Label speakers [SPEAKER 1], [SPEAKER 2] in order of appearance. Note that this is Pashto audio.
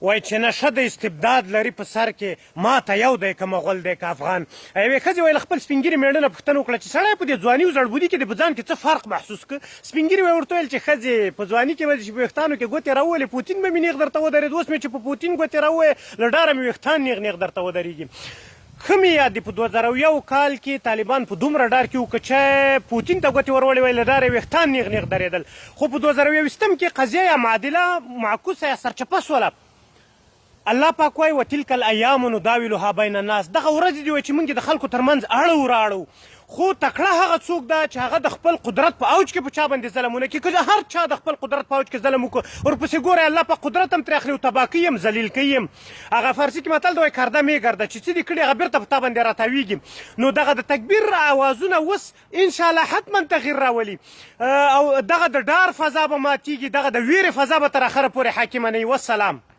[SPEAKER 1] وایي چې نشه د استبداد لري په سر کې ماته یو دی که مغول دی که افغان. یوې ښځې وایي له خپل سپینږیري مېړه نه پوښتنه وکړه چې سړی په دې ځواني او زړبودي کې دې په ځان کې څه فرق محسوس کړ؟ سپینږیري وایي ورته ویل چې ښځې په ځواني کې به دې چې په ویښتانو کې ګوتې راوولې پوتین به مې نیغ درته ودرېد، اوس مې چې په پوتین ګوتې راووهې له ډاره مې ویښتان نیغ نیغ درته ودرېږي. ښه مې یاد دي په 2001 کال کې طالبان په دومره ډار کې وو که چا پوتین ته ګوتې وروړې وای له ډاره یې ویښتان نیغ نیغ درېدل خو په 2021 کې قضیه یا معادله معکوسه یا سرچپه سوله. الله پاک وایي وتلک الایام نداولها بین الناس دغه ورځې دي وایي چې موږ یې د خلکو تر منځ اړو رااړو خو تکړه هغه څوک ده چې هغه د خپل قدرت په اوج کې په چا باندې ظلم ونه کړي که هر چا د خپل قدرت په اوج کې ظلم وکړ ورپسې ګوره الله پاک قدرت هم ترې اخلي او تباه کوي هم ذلیل کوي هم. هغه فارسي کې متل دی وایي کرده میګرده چې څه دې کړي هغه بیرته په تا باندې راتاویږي نو دغه د تکبیر اوازونه اوس انشاءالله حتما تغیر راولي او دغه د ډار فضا به ماتیږي، دغه د ویرې فضا به تر اخره پورې حاکمه نه وي. والسلام.